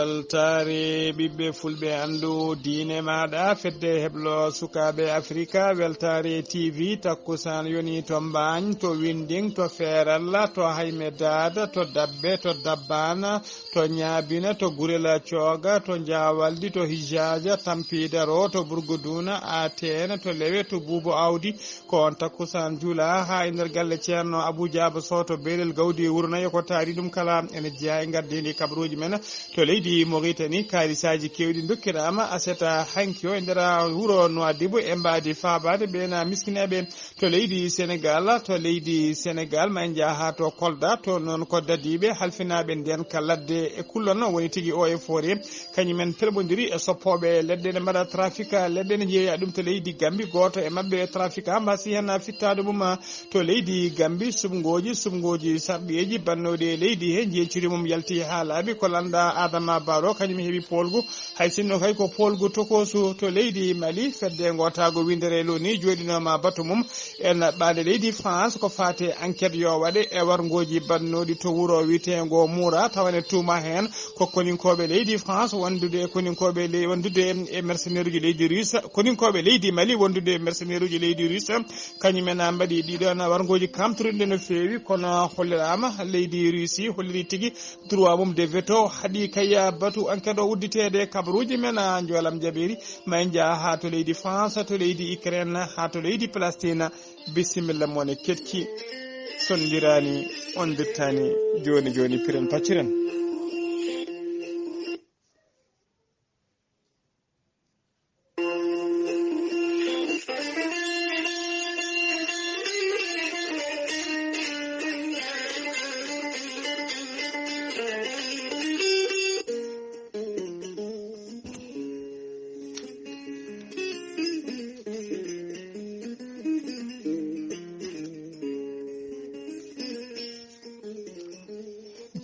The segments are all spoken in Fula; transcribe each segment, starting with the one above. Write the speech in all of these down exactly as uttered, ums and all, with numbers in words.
Weltaare ɓiɓɓe fulɓe, anndu diine maaɗa, fedde heblo sukaaɓe Afrika, Weltaare T V, takkusaan yoni to Mbaañ, to Winnding, to Feeralla, to Hayme Daada, to Dabbe, to Dabbaana, to Ñaabina, to Gurela Cooga, to Jaawaldi, to Hijaaja, Tampiidaro, to Burguduuna, Ateen, to Lewe, to Buubu Awdi, ko on takkusaan juula haa e nder galle Ceerno Abuu Jaaba Soh to Beelel Gawdi e Wuro Nayi. Ko taari ɗum kala ene jeyaa e ngardiindi kabaruuji men to leydi Moritani. Kaalisaaji keewɗi ndokkiraama aset hanki o e nder wuro Nuwaadibu e mbaadi faabaade ɓeena miskineeɓe to leydi Senegaal. To leydi Senegaal, ma en njaha haa to Kolda, to noon ko dadiiɓe halfinaaɓe ndeenka ladde e kullon woni tigi o e foore. Kañum en pelɓondiri e soppooɓe leɗɗe ene mbaɗa trafic leɗɗe ene njeeya ɗum to leydi Gambi. Gooto e maɓɓe trafic mbasi heen fittaade mum to leydi Gambi. Suɓngooji, suɓngooji sarɗiyeeji bannooɗi e leydi he njeenciri mum yalti haa laaɓi. Ko lannda Adama Baro, kañum heɓi poolgu. Hay sinno kay ko poolgu tokoosu to leydi Mali, fedde ngootaago winndere loni jooɗinooma batu mum en ɓaade leydi France ko faate enquête yo waɗe e warngooji bannooɗi to wuro wiyeteengo Muura, tawa ene tuuma heen ko koninkooɓe leydi France wondude e koninkooɓe ley-, wondude e mercenaire uji leydi Russe, koninkooɓe leydi Mali wondude e mercenaire uji leydi Russe. Kañum en mbaɗi ɗiɗon warngooji kamtorinde no feewi, kono holliraama leydi Russie holliri tigi droit mum de veto, haɗi kay batu enquête o udditeede. Kabaruuji men a njoolam jaɓeeri, ma en njaha haa to leydi France, to leydi Ukraine, haa to leydi Palestine. Bisimilla mon e keɗki. Sondirani, on mbittani, jooni jooni piren pacciren.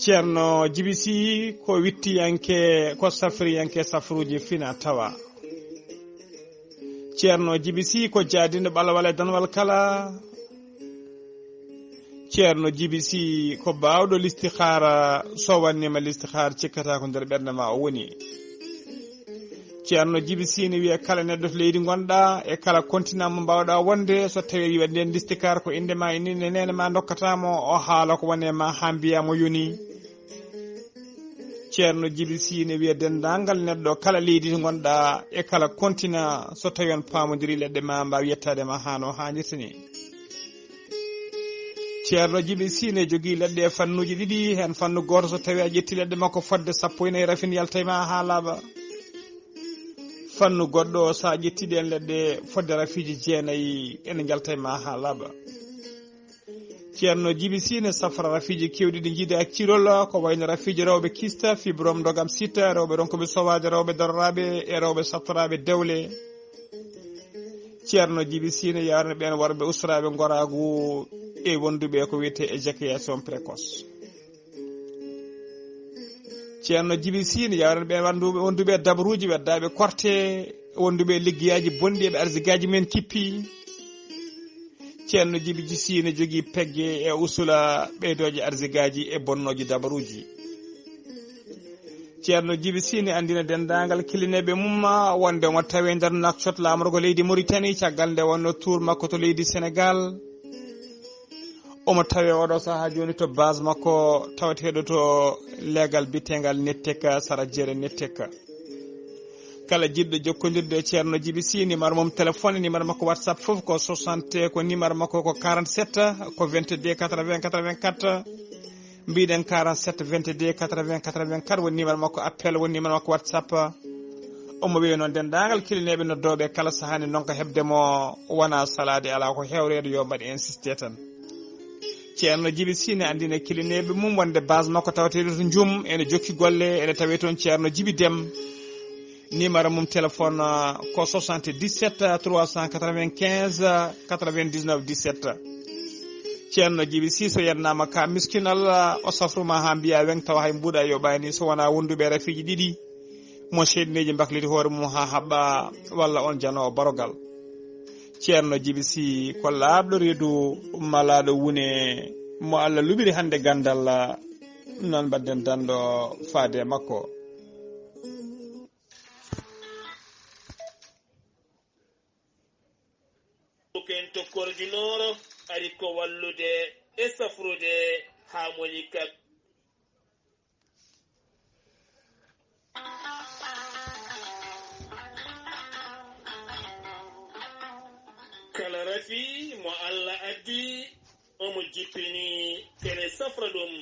Ceerno Jibi Sih ko wittiyanke, ko safriyanke safruuji fina tawa. Ceerno Jibi Sih ko jaadinɗo ɓalwal e danwal kala. Ceerno Jibi Sih ko baawɗo listihaara, so wanniima listihaara cikkata ko nder ɓernde ma o woni. Ceerno Jibi Sih ne wiya kala neɗɗo to leydi ngonɗa e kala continent mo mbaawɗa wonde, so tawi wiya nden listihaara ko innde ma, ene neene ma ndokkata mo, o haala ko wone ma haa mbiya mo yoni. Ceerno Jibi Sih ne wiya denndaangal neɗɗo kala leydi to ngonɗa e kala continent, so tawi on paamondiri leɗɗe ma mbaawi yettaade ma haa no haanirta ni. Ceerno Jibi Sih ne jogii leɗɗe e fannuuji ɗiɗi, heen fannu gooto so tawi a ƴetti leɗɗe makko fodde sappo e nayi rafin yalta e ma haa laaɓa. Fannu goɗɗo so a ƴetti ɗeen leɗɗe fodde rafiiji jeenayi ene njalta e ma haa laaɓa. Ceerno Jibi Sih ne safra rafiiji keewɗi ɗi njiida e cirol, ko wayno rafiiji rewɓe kista, fibrome, ndogam sita, rewɓe ronkuɓe sowaade, rewɓe daroraaɓe e rewɓe sattoraaɓe dewle. Ceerno Jibi Sih ne yaarani ɓeen worɓe ustoraaɓe ngoraagu e wonduɓe ko wiyetee éjaculation précoce. Ceerno Jibi Sih ne yaarani ɓeen wonduɓe, wonduɓe dabaruuji, weddaaɓe korte, wonduɓe liggeyaaji bonɗi, eɓe arsigaaji men kippi. Ceerno Jibi Sih ne jogii pegge e usula ɓeydooje arsigaaji e bonnooji dabaruuji. Ceerno Jibi Sih ne anndina denndaangal kilineeɓe mum wonde omo tawee nder Nouakchott, laamorgo leydi Mauritanie, caggal nde wonno tour makko to leydi Senegaal. Omo tawee oɗo sahaa jooni to base makko tawateeɗo to leegal biyeteegal Netteka, sara jeere Netteka. Kala jiɗɗo jokkondirde e Ceerno Jibi Sih, numéro mum téléphone, numéro makko WhatsApp fof ko soixante, ko numéro makko ko quarante-sept, ko vingt-deux quatre-vingts quatre-vingt-quatre. Mbiɗen quarante-sept vingt-deux quatre-vingts quatre-vingt-quatre woni numéro makko appel, woni numéro makko WhatsApp. Omo wiya noon denndaangal kilineeɓe noddooɓe kala sahaa ne ndonka heɓde mo, wonaa salaade, alaa ko hewreede, yo mbaɗ insisté tan. Ceerno Jibi Sih ne anndina kilineeɓe mum wonde base makko tawateeɗo to Njum, ene jokki golle, ene tawee toon Ceerno Jibi Dem. Numéro mum téléphone, ah, ko soixante-dix-sept trois cent quatre-vingt-quinze quatre-vingt-dix-neuf dix-sept. Ceerno Jibi Sih so yetnaama ka miskinal, o safruma haa mbiya weŋ tawa hay mbuuɗa yoɓaani so wonaa wonduɓe rafiiji ɗiɗi. Mo seyɗineeji mbakliti hoore mum haa haɓɓa, walla on janoowo barogal. Ceerno Jibi Sih ko laaɓɗo reedu, malaaɗo wune, mo Allah luɓiri hannde ganndal, noon mbaɗden danɗo faade e makko. Dinooro ari ko wallude e safrude haa moni kak. Kala rafi mo Allah addi, omo jippini kene safra ɗum.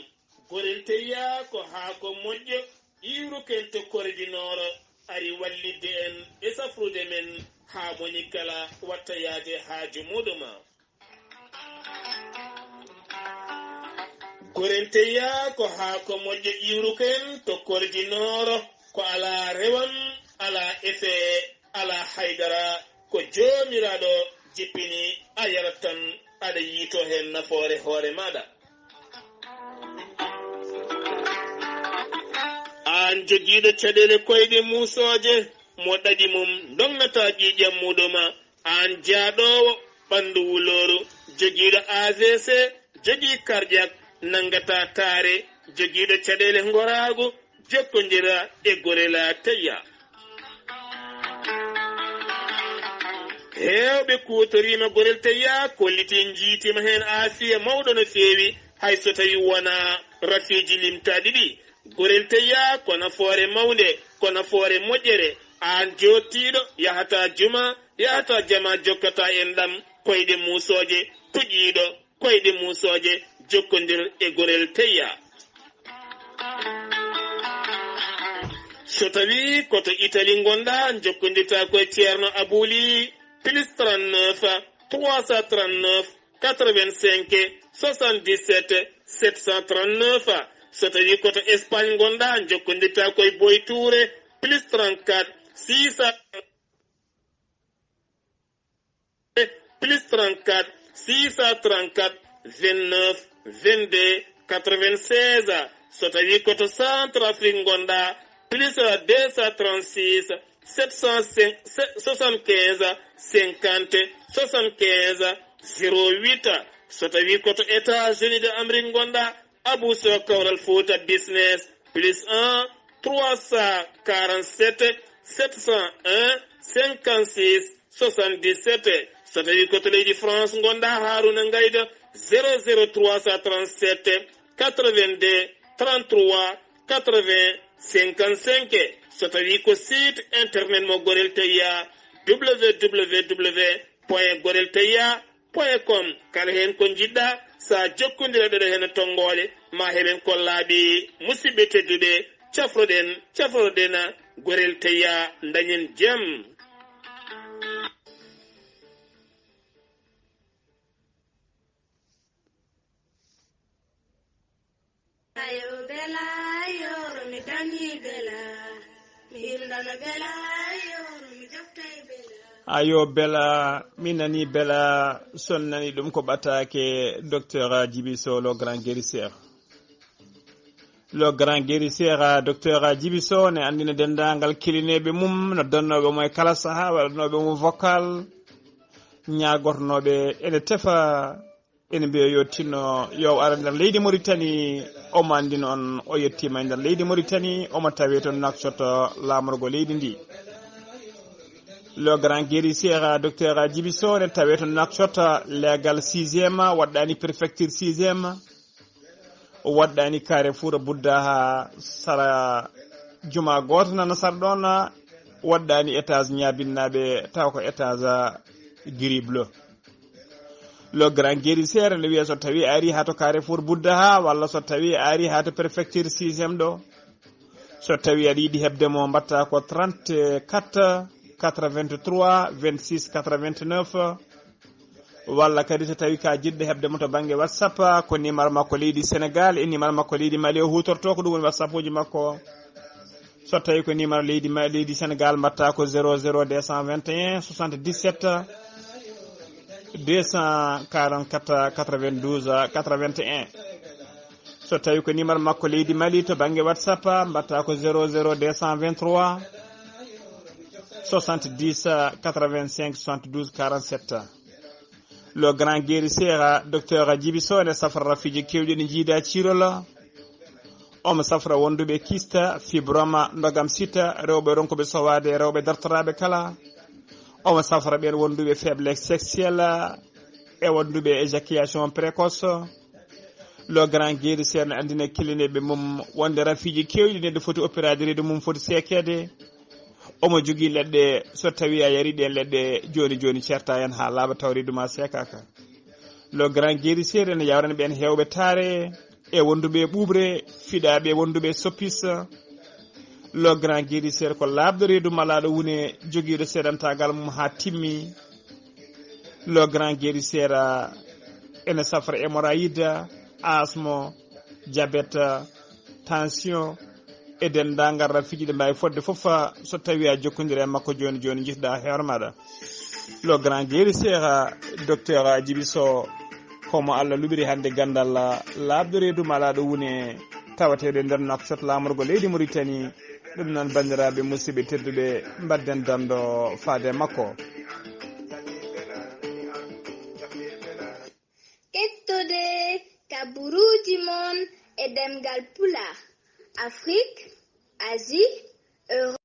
Gorel teyya ko haako moƴƴo, iwruken to koridinooro, ari wallitde en e safrude men haa moni kala watta yaade haaju muɗuma. Gorel teyya ko haako moƴƴo iwruken to koridinooro, ko alaa rewan, alaa efe, alaa haydara, ko Joomiraaɗo jippini, a yarat tan, aɗa yiito heen nafoore hoore maaɗa. Aan jogiiɗo caɗeele koyɗe muusooje, mo ɗaɗi mum ndognataa ƴiiƴam muɗuma, aan jaaɗoowo ɓanndu wulooru, jogiiɗo A V C, jogii karƴak, nanngataa taare, jogiiɗo caɗeele ngoraagu, jokkondira e gorela teyya. Heewɓe kuutoriima gorel teyya, kollitii njiitiima heen aafiya mawɗo no feewi, hay so tawii wonaa rafiiji limtaaɗi ɗi. Gorel teyya ko nafoore mawnde, ko nafoore moƴƴere. Aan jooɗtiiɗo, yahataa juma, yahataa jama, jokkataa en ɗam, koyɗe muusooje, tuƴiiɗo, koyɗe muusooje, jokkondir e gorel teyya. So tawii ko to Italie ngonɗaa, njokkondirtaa ko e Ceerno Abouli, plus trente-neuf, trois cent trente-neuf, quatre-vingt-cinq, soixante-dix-sept, sept cent trente-neuf. So tawii ko to Espagne ngonɗaa, njokkondirtaa ko e Boy Touré, plus trente-quatre, six cent, plus trente-quatre, six cent trente-quatre, vingt-neuf, vingt-deux, quatre-vingt-seize. So tawii ko to Centrafrique ngonɗaa, plus deux cent trente-six, sept cent cinq, soixante-quinze, cinquante, soixante-quinze, zéro huit. So tawii ko to États-Unis de Amérique ngonɗaa, Abou Sow Kawral Fouta Business, plus un, trois cent quarante-sept, sept cent un, cinquante-six, soixante-dix-sept. So tawii ko to leydi France ngonɗaa, Harouna Ngaïda, zéro zéro trois cent trente-sept, quatre-vingt-deux, trente-trois, quatre-vingts, cinquante-cinq. So tawii ko site internet mo Gorel Teyya, W W W point gorel teyya point com. Kala heen ko njiɗɗaa, so a jokkondira ɗeɗo heen tonngoole, ma heɓen ko laaɓi. Musidɓe tedduɓe, cafroɗen, cafroɗen Gorel Teyya, dañen jam. Ayo bela, ayo mi dani bela, mi himdana bela, ayo mi joftay bela. Ayo bela, mi nani bela, son nani ɗum ko ɓataake docteur Djibi Sow, le grand guérisseur. Le grand guérisseur, docteur Djibi Sow, ne anndina denndaangal kilineeɓe mum, noddannooɓe mo e kala sahaa, waɗanooɓe mo vocal, ñaagornooɓe ene tefa, ene mbiya yo tinno, yo o ara nder leydi Mauritanie, omo anndi noon o yettiima e nder leydi Mauritanie, omo tawee toon Nouakchott, laamorgo leydi ndi. Le grand guérisseur, docteur Djibi Sow, ne tawee toon Nouakchott, leegal sixième, waɗɗaani préfecture sixième, o waɗɗaani Carrefour Buddha haa sara juma gooto nana sara ɗoon, waɗɗaani étage ñaabinnaaɓe, taw ko étage gris bleu. Le grand guérisseur ne wiya so tawii a ari haa to Carrefour Buddha haa, walla so tawii a ari haa to préfecture sixième ɗo. So tawii aɗa yiɗi heɓde mo, mbaɗta ko trente-quatre quatre-vingt-trois vingt-six quatre-vingt-neuf, walla kadi so tawii ka jiɗɗo heɓde mo to bannge WhatsApp, ko numéro makko leydi Sénégal e numéro makko leydi Mali o huutorto, ko ɗum woni WhatsApp uji makko. So tawii ko numéro leydi Ma-, leydi Sénégal, mbaɗta ko zéro zéro deux cent vingt et un soixante-dix-sept deux cent quarante-quatre quatre-vingt-douze quatre-vingt-un. So tawii ko numéro makko leydi Mali to bannge WhatsApp, mbaɗta ko zéro zéro deux cent vingt-trois soixante-dix quatre-vingt-cinq soixante-douze quarante-sept. Le grand guérisseur, docteur Djibi Sow, ne safra rafiiji keewɗi ɗi njiida ciirol. Omo safra wonduɓe kyste, fibrome, ndogam sita, rewɓe ronkuɓe sowaade, rewɓe dartoraaɓe kala. Omo safra ɓeen wonduɓe faiblesse sexuelle, e wonduɓe éjaculation précoce. Le grand guérisseur ne anndina kilineeɓe mum wonde rafiiji keewɗi neɗɗo foti opéraade reedu mum foti seekeede. Omo jogii leɗɗe, so tawii a yari ɗeen leɗɗe jooni jooni, ceerta heen haa laaɓa taw reedu ma seekaaka. Le grand guérisseur ene yawrana ɓeen heewɓe taare e wonduɓe e ɓuuɓre, fiɗaaɓe e wonduɓe e soppis. Le grand guérisseur ko laaɓɗo reedu malaaɗo wune jogiiɗo seedantaagal mum haa timmi. Le grand guérisseur ene safra hémorroïde, asmo, diabète, tension e denndaangal rafiiji ɗi mbaawi fodde fof, so tawii a jokkondiri e makko jooni jooni, njiɗ-ɗaa hoore maaɗa. Le grand guérisseur, docteur Djiby Sow, ko mo Allah luɓiri hannde ganndal laaɓɗo reedu malaaɗo wune tawateeɗo e nder Nouakchott, laamorgo leydi Mauritanie. Ɗum noon, banndiraaɓe musidɓe tedduɓe, mbaɗden danndo faade e makko. Kettode kaburuuji mon e ɗemngal Pulaar, Afrik, Asie, Europe.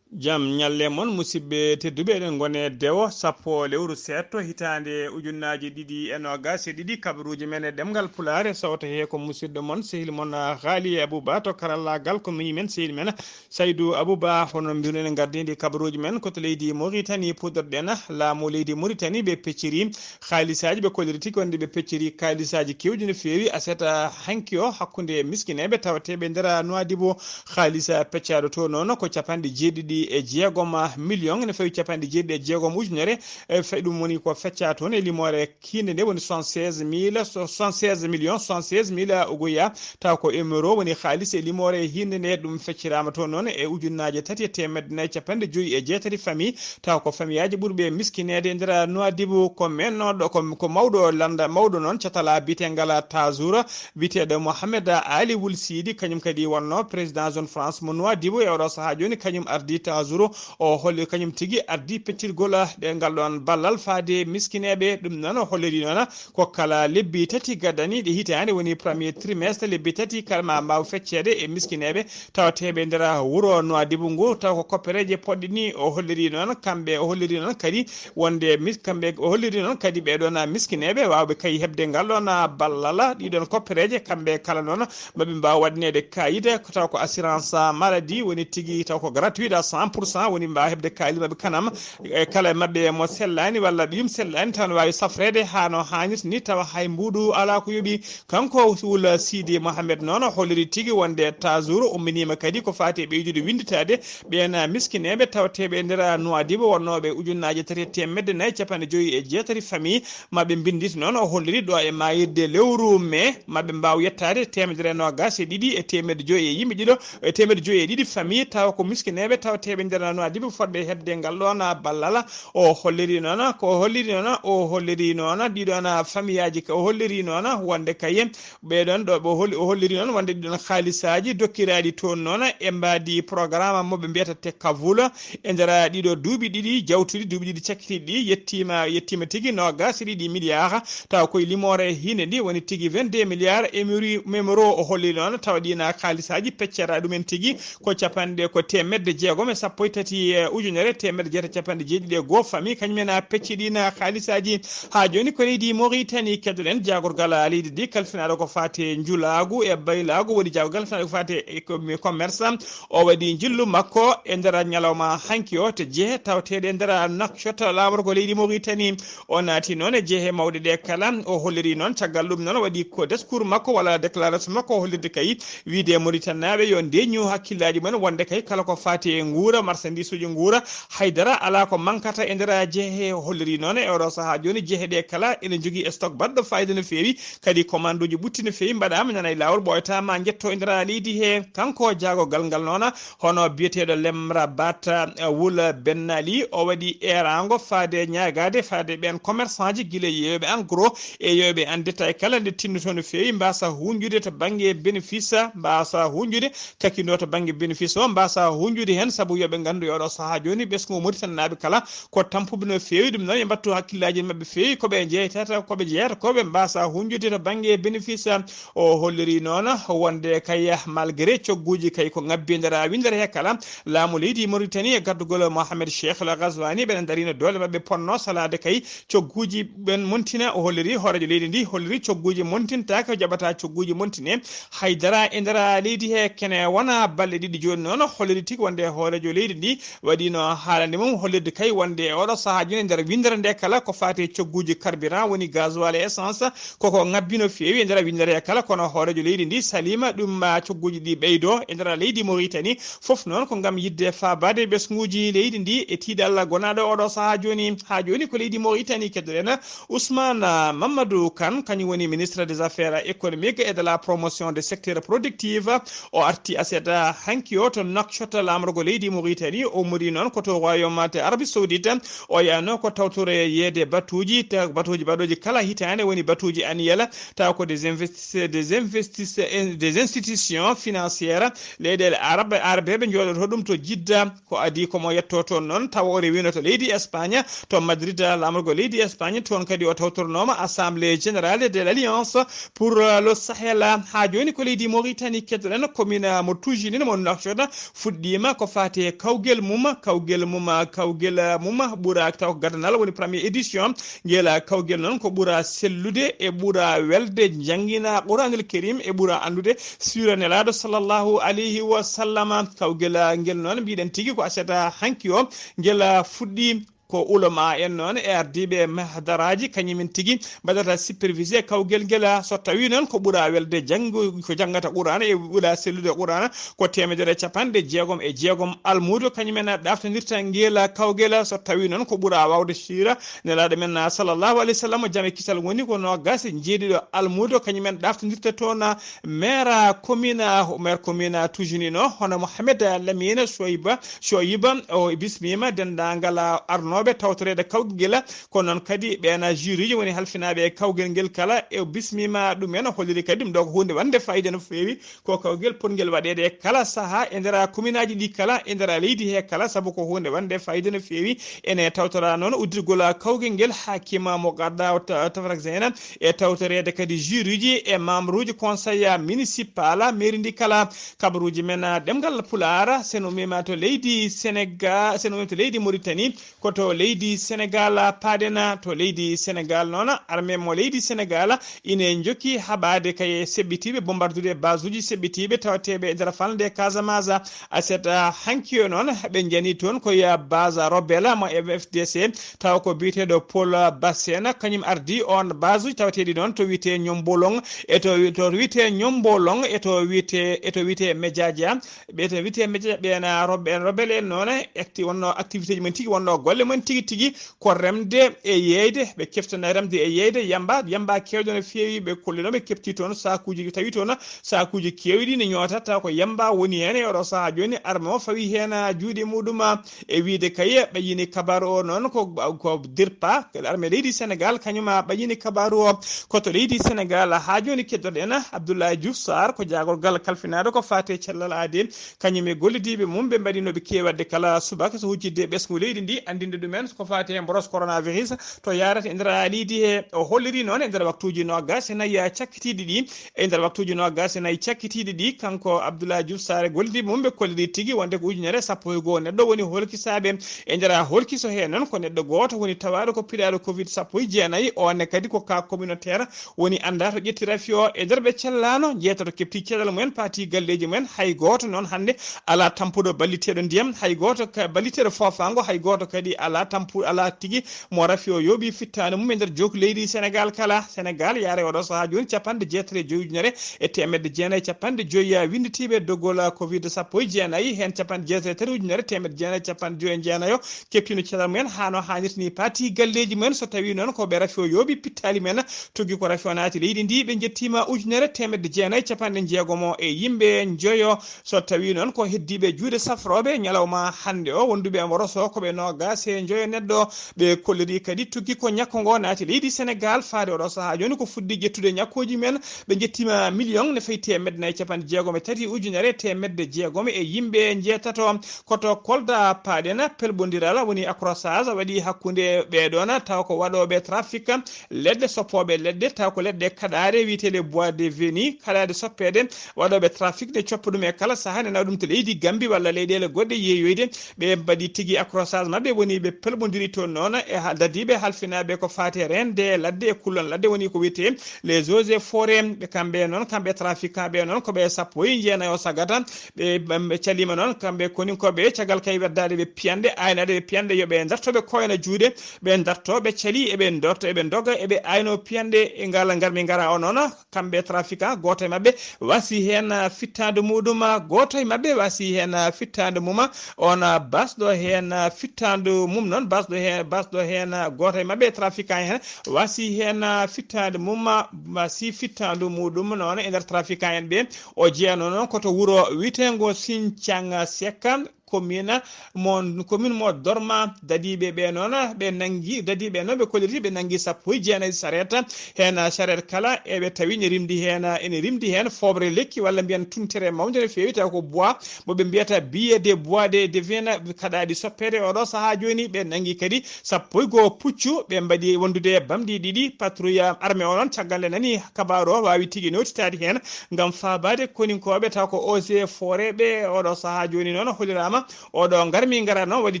Jam ñalle mon, musidɓe tedduɓe, eɗen ngone dewo sappo lewru seeɗto hitaande ujunnaaji ɗiɗi e noogaas e ɗiɗi. Kabaruuji men e ɗemngal Pulaar e sawta he ko musidɗo mon, sehil mon, Haali Abuba. To karallaagal ko miñi men, sehil men Saydu Abuba. Hono mbiruɗen, en ngardiindi kabaruuji men ko to leydi Mauritanie puɗɗorɗen. Laamu leydi Mauritanie ɓe pecciri haalisaaji, ɓe kolliri tigi wonde ɓe pecciri haalisaaji keewɗi no feewi aset hanki o hakkunde miskineeɓe tawateeɓe nder Nouadhibou. Haalisa peccaaɗo to noon ko capanɗe jeeɗiɗi e jeegom million, ene fawi capanɗe jeeɗiɗi e jeegom ujunere. E fayi ɗum woni ko feccaa toon e limoore kiinde nde woni soixante-seize mille, soixante-seize millions, soixante-seize mille ogoya, taw ko euro woni haalis e limoore hiinde nde. Ɗum fecciraama toon noon e ujunnaaje tati e teemedde nayi capanɗe joyi e jeetati famille, taw ko famiyaaji ɓurɓe miskineede e nder Nouadhibou. Ko mennooɗo, ko, ko mawɗo lannda, mawɗo noon catala biyeteegal Tazour, biyeteeɗo Mohamed Ali Wul Sidi, kañum kadi wonno président zone France mo Nouadhibou e oɗo sahaa jooni, kañum ardi Tazour, o holli kañum tigi ardi peccirgol ɗe ngal ɗoon ballal faade miskineeɓe. Ɗum noon o holliri noon ko kala lebbi tati gadaniiɗe hitaande, woni premier trimestre, lebbi tati kala ma mbaaw fecceede e miskineeɓe tawateeɓe nder wuro Nouadhibou ngu, taw ko koppereeje poɗɗe ni. O holliri noon kamɓe, o holliri noon kadi wonde mis-, kamɓe, o holliri noon kadi ɓee ɗoon miskineeɓe waawɓe kay heɓde ngal ɗoon ballal, ɗii ɗoon koppereeje, kamɓe kala noon maɓe mbaaw waɗineede kayit, ko taw ko assurance maladie woni tigi, taw ko gratuit à cent pour cent, woni mbaaw heɓde kayit maɓɓe kanam, e kala e maɓɓe mo sellaani walla ɓiyum sellaani, taw no waawi safreede haa no haanirta ni, tawa hay mbuuɗu alaa ko yoɓi. Kanko Wul Sidi Mohamed noon o holliri tigi wonde Tazour umminiima kadi ko faati e ɓeydude winnditaade ɓeen miskineeɓe tawateeɓe e nder Nouadhibou, wonnooɓe ujunnaaje tati e teemedde nayi capanɗe joyi e jeetati famille. Maɓe mbinndit noon, o holliri ɗo e maayirde lewru mai, maɓe mbaaw yettaade teemedere e noogaas e ɗiɗi e teemedde joyi e yimɓe ɗiɗo, e teemedde joyi e ɗiɗi famille, tawa ko miskineeɓe tawateeɓe nder Nouadhibou fotɓe heɓde ngal ɗoon ballal. O holliri noon, ko o holliri noon, o holliri noon ɗiɗoon famiyaaji, o holliri noon wonde kay ɓee ɗoon ɗo, o holli, o holliri noon wonde ɗiɗoon haalisaaji dokkiraaɗi toon noon e mbaadi programme mo ɓe mbiyata Tekavul e nder ɗiɗo duuɓi ɗiɗi jawtuɗi, duuɓi ɗiɗi cakkitiiɗi ɗi, yettiima, yettiima tigi noogaas e ɗiɗi milliard, tawa koye limoore hiinde ndi woni tigi vingt-deux milliards émuri-, émero. O holli noon tawa ɗiina haalisaaji peccata ɗumen tigi ko capanɗe, ko teemedde jeegom e sappo e tati e ujunere teemedde jeetati capanɗe jeeɗiɗi e goo famille, kañum en a pecci ɗiina haalisaaji. Haa jooni ko leydi Mauritanie keddoɗen jaagorgal leydi ndi kalfinaaɗo ko faati e njulaagu e baylaagu, woni jaagorgal kalfinaaɗo ko faati e commerce. O waɗi njillu makko e nder ñalawma hanki o to jehe tawateeɗe e nder Nouakchott, laamorgo leydi Mauritanie. O naati noon e jehe mawɗe ɗe kala. O holliri noon caggal ɗum noon waɗi ko discours makko walla déclaration makko o hollirde kay wiyde Mauritanie naaɓe yo ndeñu hakkillaaji mumen wonde kay kala ko faati e nguura, marchandise uji nguura, haydara alaa ko mankata e nder jehe. O holliri noon e oɗo sahaa jooni jehe ɗe kala ene njogii stock baɗɗo fayida no feewi. Kadi commande uji ɓutti no feewi mbaɗaama, nana e laawol ɓooyata ma njetto e nder leydi he. Kanko jaagorgal ngal noon, hono biyeteeɗo Lemra Bata, eh, Wul Bennali, o waɗi eeraango faade ñaagaade faade ɓeen commerçant ji gila yeeyooɓe en gros e yeeyooɓe en détail kala nde tinnoto no feewi, mbaasa huunjude to bannge bénéfice, mbaasa huunjude kakindo to bannge bénéfice o, mbaasa huunjude heen sabu Yo ɓe nganndu e oɗo sahaa jooni, ɓesngu Mauritanie naaɓe kala ko tampuɓe no feewi. Ɗum noon, yo mbattu hakkillaaji maɓɓe feewi, ko ɓe jeytata, ko ɓe jeyata, ko ɓe mbaasa hunjude to bannge bénéfice. O holliri noon wonde kay, malgré cogguuji kay ko ŋabbi e nder winndere he kala, laamu leydi Mauritanie e gardugol Mohamed Cheikh El Ghazouani, ɓe ndarino doole maɓɓe ponno salaade kay cogguuji ɓen montina. O holliri hooreejo leydi ndi, holliri cogguuji montintaaka, jaɓata cogguuji montine haydara e nder leydi he. Kene wona balɗe ɗiɗi jooni noon, holliri tigi wonde hooreejo leydi ndi waɗino haalande mum, hollirde kay wonde e oɗo sahaa jooni e nder winndere nde kala ko faati e cogguuji carburant, woni gasoil e essence, koko ŋabbi no feewi e nder winndere he kala. Kono hooreejo leydi ndi salima ɗum, ma cogguuji ɗi ɓeydo e nder leydi Mauritanie. Fof noon ko ngam yiɗde faabaade ɓesnguuji leydi ndi e tiiɗalla gonaaɗo oɗo sahaa jooni. Haa jooni ko leydi Mauritanie keddoɗen Ousmane, ah, Mamadou Kane, kañum woni ministre des affaires économiques et de la promotion des secteurs productifs. O arti aset, ah, hanki o to Nouakchott, laamorgo leydi Mauritanie. O ummori noon ko to Royaume de Arabie Saoudite. O yano ko tawtore yeede batuuji, ta-, batuuji baɗooji kala hitaande, woni batuuji annuel, taw ko des investis-, des investis-, des institutions financières, leyɗeele Arab, Arabeeɓe njooɗoto ɗum to Jidda. Ko adii ko mo yetto toon noon, tawa o rewino to leydi Espagne, to Madrid, laamorgo leydi Espagne. Toon kadi o tawtornooma Assemblée Générale de l'Alliance pour, euh, le Sahel. Haa jooni ko leydi Mauritanie keddoɗen, commune mo Toujini mo Nouakchott fuɗɗiima ko faati e kawgel mum, kawgel mum, kawgel mum ɓura taw ko gadanal woni première édition. Ngel kawgel noon ko ɓura sellude e ɓura welde, janngina Quraanul Karim e ɓura anndude siira Nelaaɗo sallallahu alayhi wa sallam. Kawgel ngel noon mbiɗen tigi ko aset hanki o ngel fuɗɗi. Ko ulama en noon e ardiiɓe mahdaraaji kañumen tigi mbaɗata supervisé kawgel ngel. So tawii noon ko ɓura welde janngu, ko janngata Quraana e ɓura sellude Quraana, ko teemedere e capanɗe jeegom e jeegom almuudo kañumen ɗaftondirta ngel kawgel. So tawii noon ko ɓura waawde siira Nelaaɗo men, ah, sallallahu alayhi wa sallam, jam e kisal woni ko noogaas e jeeɗiɗo almuudo, kañum en ɗaftondirta toon, ah, maire, ah, commune, ah, maire commune, ah, Tujunino, hono Mohamed, ah, Lamine Soyiba, Soyiba, o bismiima denndaangal, ah, arnooɓe tawtoreede kawgel, ko noon kadi ɓeen, ah, jury ji woni halfinaaɓe e kawgel ngel kala, e o bismiima ɗum en, o holliri kadi ɗum ɗo ko huunde wonde fayida no feewi. Ko kawgel potngel waɗeede e kala sahaa e nder kominaaji ɗi kala e nder leydi he kala, sabu ko huunde wonde fayida no feewi. Ene tawtora noon uddirgol kawgel ngel haakima mo gadda o ta-, tafrak zeyna e tawtoreede kadi juruuji e memruuji conseil municipal mairie ndi kala. Kabaruuji men ɗemngal Pulaar, sen ummima to leydi Sénégal, sen ummima to leydi Mauritanie, ko to leydi Sénégal paaɗen, to leydi Sénégal noon, armée mo leydi Sénégal ine jokki haɓaade kay seɓɓitiiɓe, bombardude basuuji seɓɓitiiɓe tawateeɓe e nder falnde Casamance. Aset, ah, hanki o noon, ɓe njani toon ko ya base rebelle mo F D C, tawa ko biyeteeɗo Paul Bassène, kañum ardi on basuuji tawateeɗi noon to wiyetee Ñombolong, e to, to wiyetee Ñombolong, e to wiyetee, e to wiyetee Mejaja. Ɓe to wiyetee Mejaja, ɓeen, ah, rob-, ɓeen rebelle en noon, acti-, wonno activité ji mum tigi, wonno golle mum tigi tigi ko remde e yeeyde, ɓe keftana remde e yeeyde yamba, yamba keewɗo no feewi, ɓe kolli noon ɓe kefti toon saakuuji, tawi toon saakuuji keewɗi ne ñoota, taw ko yamba woni heen e oɗo sahaa jooni, arme o fawi heen juuɗe muɗum. E wiyde kay ɓe yini kabaaru o noon ko, ko dirpa, arme leydi Sénégal kañum ɓe yini kabaaru o ko to leydi Sénégal. Haa jooni keddoɗen Abdoulaye Diouf Sarr ko jaagorgal kalfinaaɗo ko faati e cellal aadi. Kañum e gollidiiɓe mum, ɓe mbaɗino ɓe keewi waɗde kala subaka so huccitde e ɓesngu leydi ndi, anndinde ɗumen ko faati e mboros coronavirus to yaarata e nder leydi he. O holliri noon e nder waktuuji noogaas e nayi cakkitiiɗi ɗi, e nder waktuuji noogaas e nayi cakkitiiɗi ɗi, kanko Abdoulaye Diouf Sarr e gollidiiɓe mum, ɓe kolliri tigi wonde ko ujunere sappo e goo neɗɗo woni holkisaaɓe. E nder holkiso he noon ko neɗɗo gooto woni tawaaɗo ko piɗaaɗo covid sappo e jeenayi, o ne kadi ko cas communautaire. Woni anndaa to ƴetti rafi o e nder ɓe cellaano, jeetato keɓti cellal mumen, paati galleeji mumen, hay gooto noon hannde alaa tampuɗo balliteeɗo ndiyam, hay gooto ka-, balliteeɗo foofaango, hay gooto kadi alaa tampu-, alaa tigi mo rafi o yooɓi fittaandu mum e nder jook leydi Sénégal kala. Sénégal yaare oɗo sahaa jooni capanɗe jeetati e joyi ujunere e teemedde jeenayi e capanɗe joyi winnditiiɓe dogol covid sappo e jeenayi, heen capanɗe jeetati e tati ujunere teemedde jeenayi e capanɗe joyi e jeenayo keɓtino cellal mumen haa no haanirta ni, paati galleeji mumen. So tawii noon ko ɓe rafi o yooɓi pittaali men, tuggi ko rafi o naati leydi ndi, ɓe njettiima ujunere teemedde jeenayi capanɗe jeegomo e yimɓe njoyo. So tawii noon ko heddiiɓe juuɗe safrooɓe ñalawma hannde o, wonduɓe e mboroso ko ɓe noogaas e Joyo neɗɗo ɓe kolliri kadi tuggi ko ñakko ngo naati leydi Senegal faade oɗo sahaa jooni ko fuɗɗi ƴettude ñakkooji men. Ɓe njettiima million ne fayi teemedde nayi capanɗe jeegom e tati ujunere teemedde jeegom e yimɓe njeetato. Koto Kolda paaɗen pelɓondiral woni accrochage waɗi hakkunde ɓeeɗoon taw ko waɗooɓe trafic leɗɗe, soppooɓe leɗɗe taw ko leɗɗe kaɗaaɗe wiyeteeɗe bois de veni kaɗaaɗe soppeede. Waɗooɓe trafic ne coppa ɗum e kala sahaa ne nawa ɗum to leydi Gambi walla leyɗeele goɗɗe yeeyoyde. Ɓe mbaɗi tigi accrochage maɓɓe woni ɓe pelɓondiri toon noon e ha- dadiiɓe halfinaaɓe ko faati e reende ladde e kullon ladde woni ko wiyetee les eaux et forêts. Ɓe kamɓe noon kamɓe trafiquant ɓe noon ko ɓe sappo e jeenayo sagata. Ɓe ɓe caliima noon kamɓe koninkooɓe caggal kay weddaade ɓe piyanɗe aynaade ɓe piyanɗe yo ɓe darto ɓe koyna juuɗe. Ɓe darto ɓe cali eɓe dorto eɓe doga eɓe ayno piyanɗe e ngal ngarmi ngara o noon. Kamɓe trafiquant gooto e maɓɓe wasi heen fittaandu muɗum. Gooto e maɓɓe wasi heen fittaandu mum. On basɗo heen fittaandu mum noon basɗo heen basɗo heen gooto e maɓɓe trafiquant heen wasi heen fittaandu mum. Wasi fittaandu muɗum noon e nder trafiquant en ɓe o jeeyano noon koto wuro witeengo Sincang Sekka. Commune mo commune mo Dorma dadiiɓe ɓe noon ɓe nanngi dadiiɓe noon ɓe kolliti ɓe nanngi sappo e jeenayi saret. Heen saret kala eɓe tawi ne rimdi heen ene rimdi heen fooɓre lekki walla mbiyen tuntere mawnde no feewi taw ko bois mo ɓe mbiyata billet de bois de devena kaɗaaɗi soppeede oɗo sahaa jooni ɓe nanngi kadi sappo e goo puccu ɓe mbaɗi wondude e bamɗi ɗiɗi patrouille armée o noon caggal nde nani kabaru o waawi tigi notitaade heen ngam faabaade koninkooɓe taw ko eaux et forêt ɓe oɗo sahaa jooni noon holliraama. Oɗo ngarmi ngara noon waɗi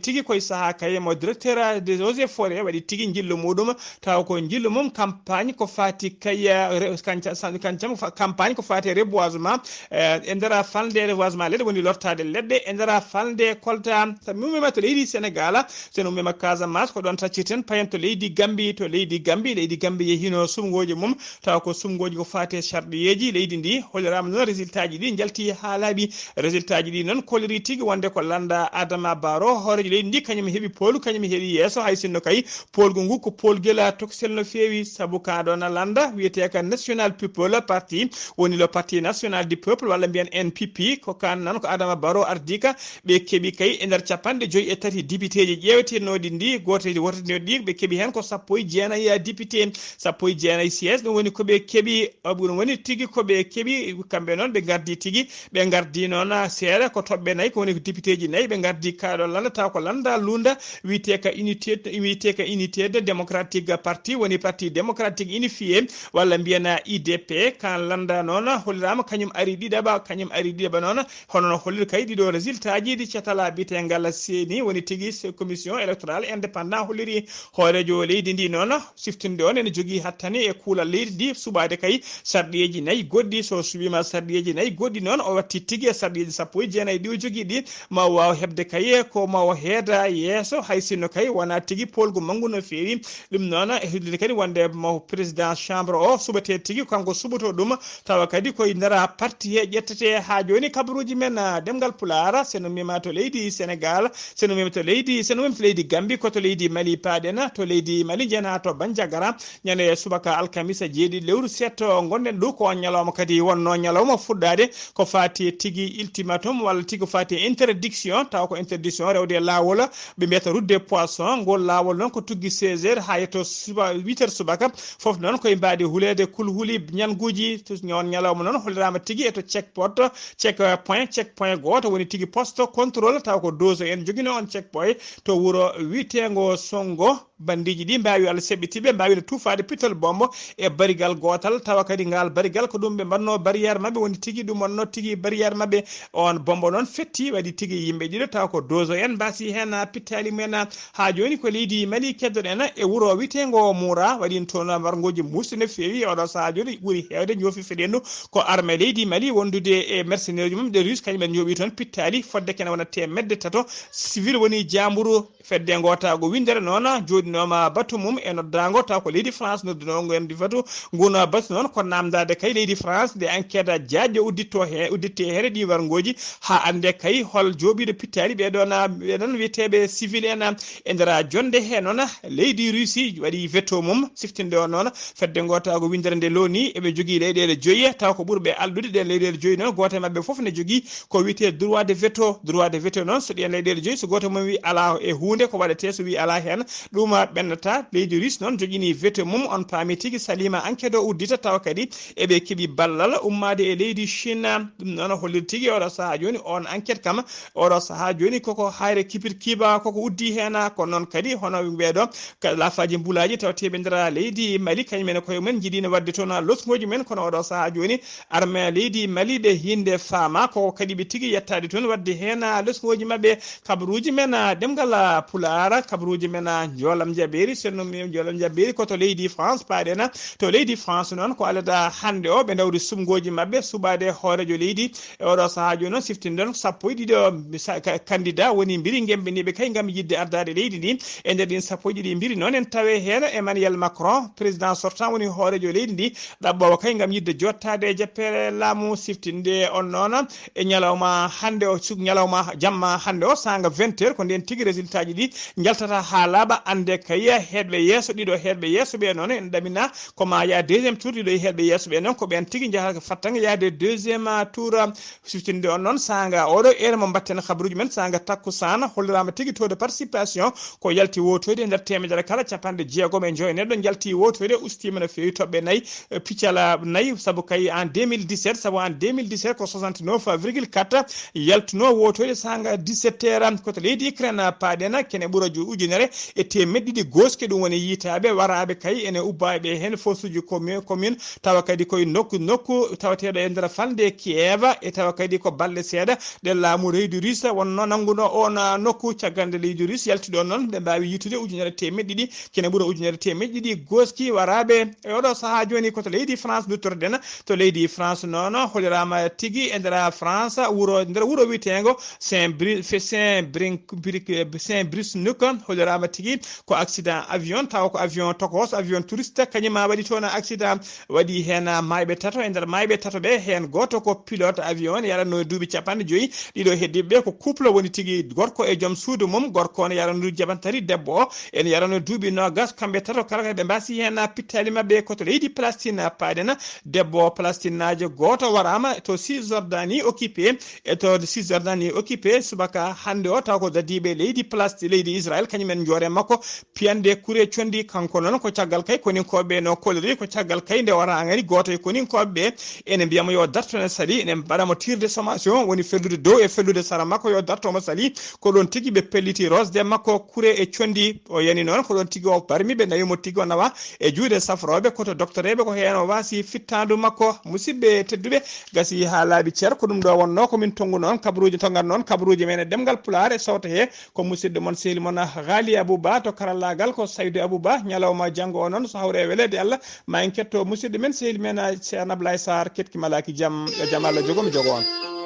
tigi koye sahaa kaye mo directeur des eaux et forêt waɗi tigi njillu muɗum taw ko njillu mum campagne ko faati kay campagne ko faati e reboisement e nder falnde reboisement leɗɗe woni lortaade leɗɗe e nder falnde Kolda. Sabi mumema to leydi Sénégal sen ummima Casamance ko ɗon taccirten payen to leydi Gambi to leydi Gambi leydi Gambi yehino sumgooji mum taw ko sumgooji ko faati e sarɗiyeeji leydi ndi holliraama noon résultat ji ɗi njalti haa laaɓi. Résultat ji ɗi noon kolliri tigi wonde ko lannda Adama Barrow hooreejo leydi ndi kañum heɓi poolu kañum heɓi yeeso hay sinno kay poolgu ngu ko poolgel toksel no feewi sabu ka ɗoon lannda wiyetee ka National People Party woni le Parti National du Peuple walla mbiyen N P P ko kan noon ko Adama Barrow ardii ka. Ɓe keɓi kay e nder capanɗe joyi e tati depiteeji ƴeeweteɗinooɗi ndi gooteeji woteteɗinooɗi ɗi ɓe keɓi heen ko sappo e jeenayi député sappo e jeenayi siège ɗum woni ko ɓe keɓi. Ɗum woni tigi ko ɓe keɓi kamɓe noon ɓe ngardi tigi ɓe ngardi noon seeɗa ko toɓɓe nayi ko woni ko députéji nayi ɓe ngardi kaɗo lannda taw ko lannda lunda wiyetee ka unité wiyetee ka unité de démocratique parti woni parti démocratique unifié walla mbiyen U D P kan lannda noon holliraama kañum ari ɗiɗaɓa kañum ari ɗiɗaɓa noon. Hono no holliri kay ɗiɗo résultat ji ɗi catala bitengal seeni woni tigi commission électorale indépendant holliri hooreejo leydi ndi noon siftinde on ene jogii hattani e kuulal leydi ndi suɓaade kay sarɗiyeeji nayi goɗɗi so suɓiima sarɗiyeeji nayi goɗɗi noon o watti tigi e sarɗiyeeji sappo e jeenayi ɗi o jogii ɗi ma o waaw heɓde kay ko ma o heeda yeeso hay sinno kay wonaa tigi poolgu manngu no feewi. Ɗum noon e hollirde kadi wonde mo président chambre o suɓetee tigi kanko suɓoto ɗum tawa kadi koye ndera parti he ƴettete haa jooni kabaruuji men ah, ɗemngal pulaar seno mima to leydi Sénégal seno mima to leydi seno mima to leydi Gambi ko to leydi Mali paaɗen to leydi Mali njen haa to Banjagara ñande subaka alkamisa jeeɗiɗi lewru setto ngonɗen ɗo ko on ñalawma kadi wonno ñalawma fuɗɗaade ko faati e tigi ultimatum walla tigi ko faati e interdiction tawa ko interdiction rewde e laawol ɓe mbiyata route des poissons ngol laawol noon ko tuggi seize heures haa yetto suba huit heures subaka. Fof noon koye mbaadi huleede kulhuli ñalnguuji on ñalawma noon holliraama tigi e to check pot check point check point gooto woni tigi poste contrôle taw ko dose en njogino on check point to wuro wiyeteengo Sonngo. Banndiiji ɗi mbaawi Allah seɓɓitiiɓe mbaawino tuufaade pital bombo e barigal gootal tawa kadi ngal barigal ko ɗum ɓe mbaɗno barrière maɓɓe woni tigi ɗum wonno tigi barrière maɓɓe. On bombo noon fetti waɗi tigi yimɓe ɗiɗo tawa ko dose en mbasi heen pittaali mumen. Haa jooni ko leydi Mali keddoɗen e wuro wiyeteengo Mura waɗi toon warngooji muusɗi no feewi oɗo sahaa jooni ɓuri heewde njoofi feɗendu ko armée leydi Mali wondude e mercenaire ji mum ɗe russe kañum en njooɓi toon pittaali fodde kene wona teemedde tato civil woni jaamburu. Fedde ngootaago winndere noon jooɗinooma batu mum e noddaango taw ko leydi France noddunoo ngeendi batu. Nguun batu noon ko naamndaade kay leydi France nde enquête jaajɗo udditto he udditte heere ɗi warngooji haa annde kay hol jooɗi Biɗo pittaali ɓe ɗon, ɓe ɗon wiyeteeɓe civil en, e nder jonde he noon, leydi Russie waɗi veto mum, siftinde o noon, fedde ngootago winndere nde loni, eɓe jogii leyɗeele joyi, taw ko ɓurɓe alɗude ɗen leyɗeele joyi noon, gooto e maɓɓe fof ne jogii ko wiyetee droit de veto. Droit de veto noon, so ɗiyen leyɗeele joyi, so gooto mum wi alaa e huunde ko waɗetee, so wi alaa heen, ɗum ɓennata. Leydi Russie noon joginii veto mum, on paami tigi, salima enquête o uddita, tawa kadi eɓe keɓi ballal ummaade e leydi Chine. Ɗum noon holliri tigi oɗo sahaa jooni, on enquête kam, oɗo sahaa jooni koko hayre kipir kiba, koko uddi heen. Kono noon kadi hono ɓeeɗo ka-, lafaaji mbulaaji tawateeɓe nder leydi Mali, kañum en koye mumen njiɗino waɗde toon losngooji men, kono oɗo sahaa jooni armée leydi Mali ɓe hinde faama, koko kadi ɓe tigi yettaade toon waɗde heen losngooji maɓɓe. Kabaruuji men, ah, ɗemngal, ah, Pulaar, kabaruuji men, ah, Njoolam Jabeeri, senno mi Njoolam Jabeeri ko to leydi France, paaɗen, ah, to leydi France noon ko alada hannde o, ɓe ndawri sumngooji maɓɓe suɓaade hooreejo leydi. E oɗo sahaa jooni noon siftinɗon sappo e ɗiɗo mi sa-, ka-, candidat woni mbiri ngemmbiniiɓe kay ngam yiɗde ardaade leydi ndi. E nder ɗin sappo e ɗiɗi mbiri noon en tawe heen Emmanuel Macron, président sortant woni hooreejo leydi ndi, ɗaɓɓoowo kay ngam yiɗde jottaade e jappere laamu. Siftinde on noon e ñalawma hannde o, suk-, ñalawma jamma hannde o, saanga vingt heures, ko ndeen tigi résultat ji ɗi njaltata haa laaɓa, annde kay heedɓe yeeso, ɗiɗo heedɓe yeeso ɓe noon en ɗamina ko ma yaa deuxième tour, ɗiɗo e heedɓe yeeso ɓe noon ko ɓeen tigi njahata ko fattanga yaade deuxième tour. Siftinde on noon saanga oɗo heure mo mbatten habaruuji men, saanga takkusaan, holliraama tigi taux de participation ko yalti wotoyde e nder teemedere kala, capanɗe jeegom e joy neɗɗo njalti wotoyde, ustiima no feewi toɓɓe nayi, eh, piccala nayi, sabu kay en deux mille dix-sept, sabu en deux mille dix-sept ko soixante-neuf virgule quatre yaltuno wotoyde saanga dix-sept heures, ko to leydi Ukraine paaɗen, kene ɓura ju-, ujunere e teemeɗɗe ɗiɗi gooski, ɗum woni yiytaaɓe waraaɓe kay ene ubbaa ɓe heen fosuuji commune, commune, tawa kadi koye nokku, nokku tawateeɗo e nder falnde Kiev, e tawa kadi ko balɗe seeɗa ɗe laamu leydi Russe wonno nannguno oon, ah, nokku. Caggal nde leydi Russe yalti ɗoon noon, ɓe mbaawi yiytude ujunere teemeɗɗe ɗiɗi, kene ɓura ujunere teemeɗɗe ɗiɗi gooski waraaɓe. E oɗo sahaa jooni ko to leydi France nduttorɗen, to leydi France noon holliraama tigi e nder France wuro, nder wuro wiyeteengo Saint Bri-, Fe-, Saint Brin-, Bric-, Saint Brice-Nuc, holliraama tigi ko accident avion, tawa ko avion tokos, avion touriste, kañum ma waɗi toon accident, waɗi heen maayɓe tato. E nder maayɓe tato ɓe, heen gooto ko pilote avion, yaranno duuɓi capanɗe joyi, ɗiɗo heddiiɓe ɓe ko couple woni tigi, gorko e joom suudu mum, gorko on yaranno duuɓi capanɗe tati, debbo o ene yaranno duuɓi noogas, kamɓe tato kala kadi ɓe mbasi heen pittaali maɓɓe ko to leydi Palestine paaɗen. Debbo Palestinaajo gooto waraama to Cisjordanie occupé, e to Cisjordanie occupé subaka hannde o, taw ko dadiiɓe leydi Palestine, leydi Israël, kañum en njoore makko, piyande kure conndi. Kanko noon ko caggal kay koninkooɓe no kolori, ko caggal kay nde waraangani gooto e koninkooɓe ɓe ene mbiyamo yo darto ne sali, ene mbaɗamo tirde sommation, woni fellude dow e fellude sara makko yo darto mo sali. Ko ɗon tigi ɓe pelliti rosde makko kure e conndi. O yani noon ko ɗon tigi o barmi, ɓe nawi mo tigi o nawa e juuɗe safrooɓe, ko to doktoreeɓe ko heen o waasi fittaandu makko. Musidɓe tedduɓe, gasi haa laaɓi cer, ko ɗum ɗo wonno ko min tonngu noon kabaruuji, tongat noon kabaruuji men e ɗemngal Pulaar e sawto he ko musidɗo mon, sehil mon, Ghali Abouba, to karallaagal ko Saydou Abouba. Ñalawma janngo o noon, so hawre e weleede Allah, ma en ketto musidɗo men, sehil men, Ceerno Ablaye Sarr, ketki malaaki jam, yo jam Allah jogo mi jogo on.